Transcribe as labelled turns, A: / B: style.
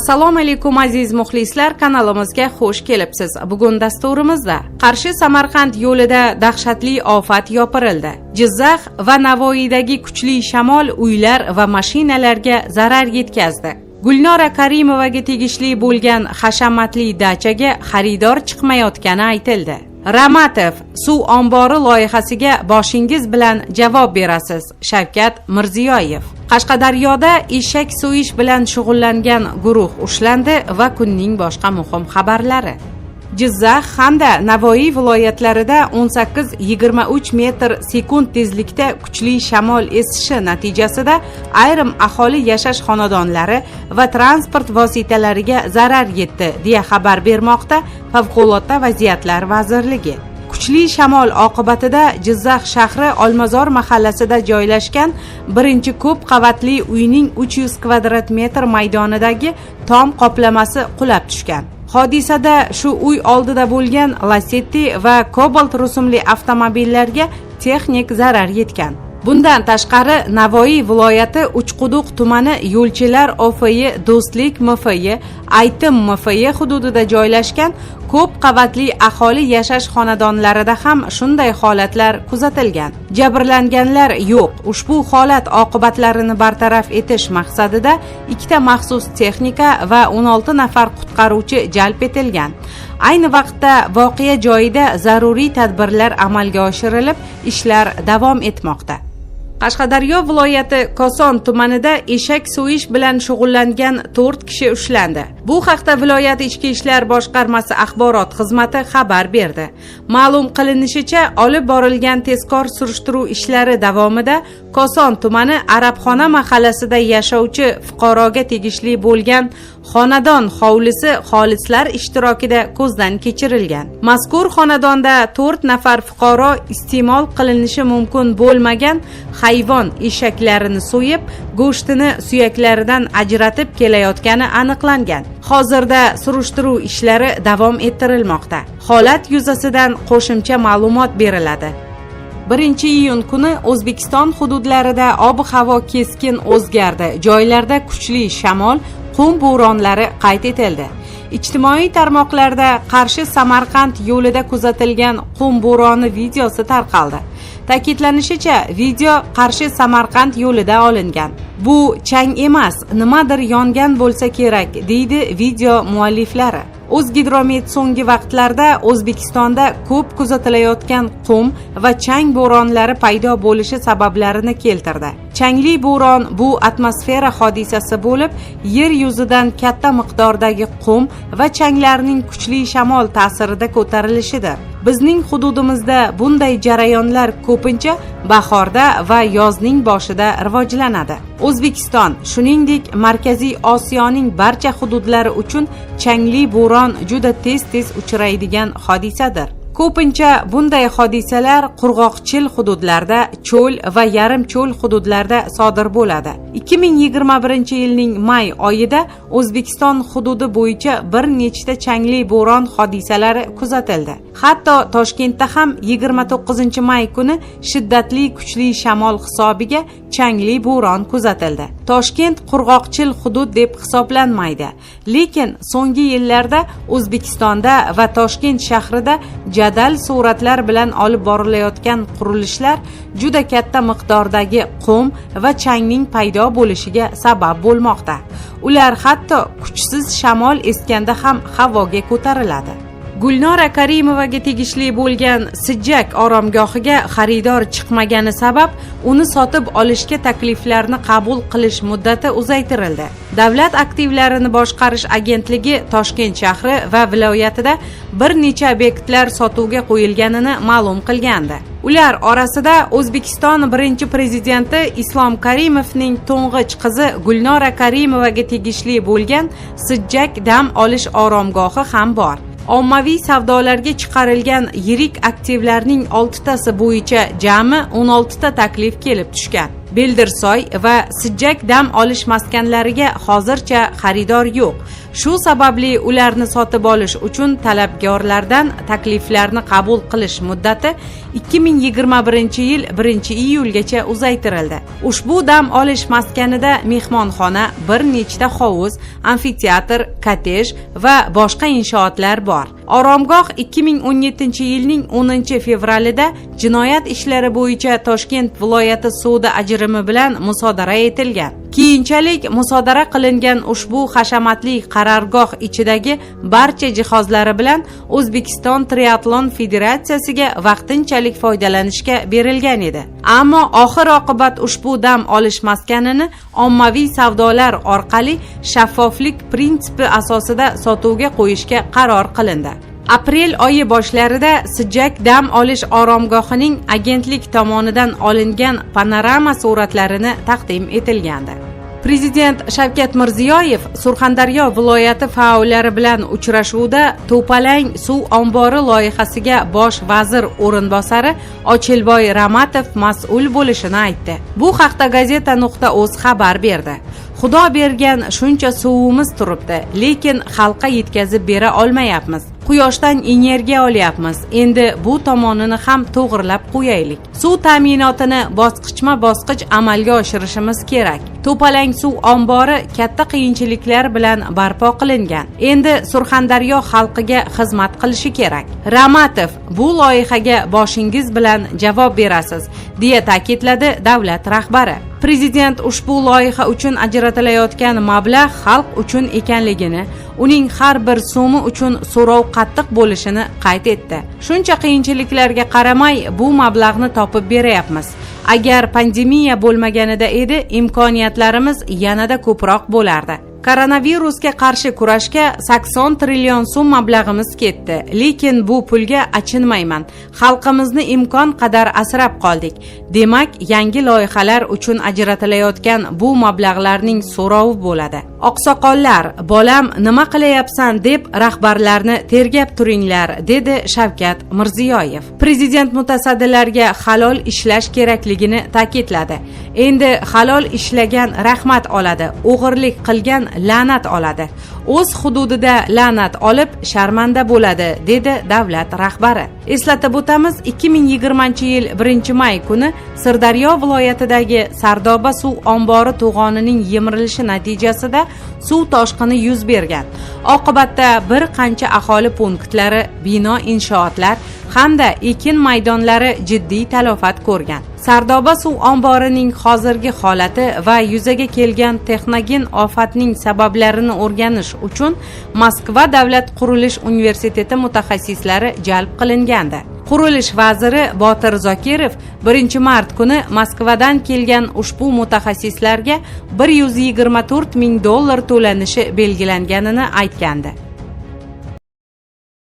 A: Assalomu alaykum, aziz muxlislar, kanalimizga xush kelibsiz. Bugun dasturimizda: Qarshi Samarqand yo'lida dahshatli ofat yopirildi. Jizzax va Navoiydagi kuchli shamol uylar va mashinalarga zarar yetkazdi. Gulnora Karimovaga tegishli bo'lgan hashamatli dachaga xaridor chiqmayotgani aytildi. Ramatov: "Suv ombori loyihasiga boshingiz bilan javob berasiz" – Shavkat Mirziyoyev. Qashqadaryoda eshak so'yish bilan shug'ullangan guruh ushlandi va kunning boshqa muhim xabarlari. Jizzax hamda Navoiy viloyatlarida 18-23 metr sekund tezlikda kuchli shamol esishi natijasida ayrim aholi yashash xonadonlari va transport vositalariga zarar yetdi, deya xabar bermoqda Favqulodda vaziyatlar vazirligi. Kuchli shamol oqibatida Jizzax shahri Olmazor mahallasida joylashgan birinchi ko'p qavatli uyning 300 kvadrat metr maydonidagi tom qoplamasi qulab tushgan. Hodisada shu uy oldida bo'lgan Lasetti va Cobalt rusumli avtomobillarga texnik zarar yetgan. Bundan tashqari, Navoiy viloyati Uchquduq tumani Yo'lchilar OFY, Do'stlik MFY, Aytim MFY hududida joylashgan ko'p qavatli aholi yashash xonadonlarida ham shunday holatlar kuzatilgan. Jabrlanganlar yo'q. Ushbu holat oqibatlarini bartaraf etish maqsadida ikkita maxsus texnika va 16 nafar qutqaruvchi jalb etilgan. Ayni vaqtda voqea joyida zaruriy tadbirlar amalga oshirilib, ishlar davom etmoqda. Qashqadaryo viloyati Koson tumanida eshak so'yish bilan shug'ullangan to'rt kishi ushlandi. Bu haqda viloyat ichki ishlar boshqarmasi axborot xizmati xabar berdi. Ma'lum qilinishicha, olib borilgan tezkor surishtiruv ishlari davomida Koson tumani Arabxona mahallasida yashovchi fuqaroga tegishli bo'lgan xonadon hovlisi xolislar ishtirokida ko'zdan kechirilgan. Mazkur xonadonda to'rt nafar fuqaro iste'mol qilinishi mumkin bo'lmagan hayvon eshaklarini so'yib, go'shtini suyaklaridan ajratib kelayotgani aniqlangan. Hozirda surishtiruv ishlari davom ettirilmoqda. Holat yuzasidan qo'shimcha ma'lumot beriladi. 1-iyun kuni O'zbekiston hududlarida ob havo keskin o'zgardi. Joylarda kuchli shamol, qum bo'ronlari qayd etildi. Ijtimoiy tarmoqlarda Qarshi Samarqand yo'lida kuzatilgan qum bo'roni videosi tarqaldi. Ta'kidlanishicha, video Qarshi Samarqand yo'lida olingan. "Bu chang emas, nimadir yongan bo'lsa kerak", deydi video mualliflari. O'zgidromet so'nggi vaqtlarda O'zbekistonda ko'p kuzatilayotgan qum va chang bo'ronlari paydo bo'lishi sabablarini keltirdi. Changli bo'ron bu atmosfera hodisasi bo'lib, yer yuzidan katta miqdordagi qum va changlarning kuchli shamol ta'sirida ko'tarilishidir. Bizning hududimizda bunday jarayonlar ko'pincha bahorda va yozning boshida rivojlanadi. O'zbekiston, shuningdek Markaziy Osiyoning barcha hududlari uchun changli bo'ron juda tez tez uchraydigan hodisadir. Ko'pincha bunday hodisalar qurg'oqchil hududlarda, cho'l va yarim cho'l hududlarda sodir bo'ladi. 2021 yilning may oyida O'zbekiston hududi bo'yicha bir nechta changli bo'ron hodisalari kuzatildi. Hatto Toshkentda ham 29 may kuni shiddatli kuchli shamol hisobiga changli bo'ron kuzatildi. Toshkent qurg'oqchil hudud deb hisoblanmaydi, lekin so'nggi yillarda O'zbekistonda va Toshkent shahrida jadal sur'atlar bilan olib borilayotgan qurilishlar juda katta miqdordagi qum va changning paydo bo'lishiga sabab bo'lmoqda. Ular hatto kuchsiz shamol esganda ham havoga ko'tariladi. Gulnora Karimovaga tegishli bo'lgan Sijjak oromgohiga xaridor chiqmagani sabab uni sotib olishga takliflarni qabul qilish muddati uzaytirildi. Davlat aktivlarini boshqarish agentligi Toshkent shahri va viloyatida bir necha obyektlar sotuvga qo'yilganini ma'lum qilgandi. Ular orasida O'zbekiston birinchi prezidenti Islom Karimovning to'ng'ich qizi Gulnora Karimovaga tegishli bo'lgan Sijjak dam olish oromgohi ham bor. Ommaviy savdolarga chiqarilgan yirik aktivlarning oltitasi bo'yicha jami 16 ta taklif kelib tushgan. Beldirsoy va Sijjak dam olish maskanlariga hozircha xaridor yo'q. Shu sababli ularni sotib olish uchun talabgorlardan takliflarni qabul qilish muddati 2021-yil 1-iyulgacha uzaytirildi. Ushbu dam olish maskanida mehmonxona, bir nechta hovuz, amfiteatr, kottej va boshqa inshootlar bor. Oromgoh 2017-yilning 10-fevralida jinoyat ishlari bo'yicha Toshkent viloyati sudi ajrimi bilan musodara etilgan. Keyinchalik musodara qilingan ushbu hashamatli qarorgoh ichidagi barcha jihozlari bilan O'zbekiston Triatlon Federatsiyasiga vaqtinchalik foydalanishga berilgan edi. Ammo oxir oqibat ushbu dam olish maskanini ommaviy savdolar orqali shaffoflik prinsipi asosida sotuvga qo'yishga qaror qilindi. Aprel oyi boshlarida Sijjak dam olish oromgohining agentlik tomonidan olingan panorama suratlarini taqdim etilgandi. Prezident Shavkat Mirziyoyev Surxondaryo viloyati faollari bilan uchrashuvda To'palang suv ombori loyihasiga bosh vazir o'rinbosari Ochilboy Ramatov mas'ul bo'lishini aytdi. Bu haqda gazeta.uz xabar berdi. Xudo bergan shuncha suvimiz turibdi, lekin xalqqa yetkazib bera olmayapmiz. Quyoshdan energiya olyapmiz. Endi bu tomonini ham to'g'rilab qo'yaylik. Suv ta'minotini bosqichma-bosqich amalga oshirishimiz kerak. To'palang suv ombori katta qiyinchiliklar bilan barpo qilingan. Endi Surxondaryo xalqiga xizmat qilishi kerak. Ramatov, bu loyihaga boshingiz bilan javob berasiz, deya ta'kidladi davlat rahbari. Prezident ushbu loyiha uchun ajratilayotgan mablag' xalq uchun ekanligini, uning har bir so'mi uchun so'rov qattiq bo'lishini qayd etdi. Shuncha qiyinchiliklarga qaramay bu mablag'ni topib berayapmiz. Agar pandemiya bo'lmaganida edi, imkoniyatlarimiz yanada ko'proq bo'lardi. Koronavirusga qarshi kurashga 80 trillion so'm mablag'imiz ketdi, lekin bu pulga achinmayman. Xalqimizni imkon qadar asrab qoldik. Demak, yangi loyihalar uchun ajratilayotgan bu mablag'larning so'rovi bo'ladi. Oqsoqollar, bolam nima qilayapsan deb rahbarlarni tergab turinglar, dedi Shavkat Mirziyoyev. Prezident mutasaddilarga halol ishlash kerakligini ta'kidladi. Endi halol ishlagan rahmat oladi, o'g'irlik qilgan la'nat oladi. O'z hududida la'nat olib sharmanda bo'ladi, dedi davlat rahbari. Eslatib o'tamiz, 2020-yil 1-may kuni Sirdaryo viloyatidagi Sardoba suv ombori to'g'onining yemirilishi natijasida suv toshqini yuz bergan. Oqibatda bir qancha aholi punktlari, bino inshootlar hamda ekin maydonlari jiddiy talofat ko'rgan. Sardoba suv omborining hozirgi holati va yuzaga kelgan texnogen ofatning sabablarini o'rganish uchun Moskva davlat qurilish universiteti mutaxassislari jalb qilingandi. Qurilish vaziri Botir Zokirov 1-mart kuni Moskvadan kelgan ushbu mutaxassislarga 124 ming dollar to'lanishi belgilanganini aytgandi.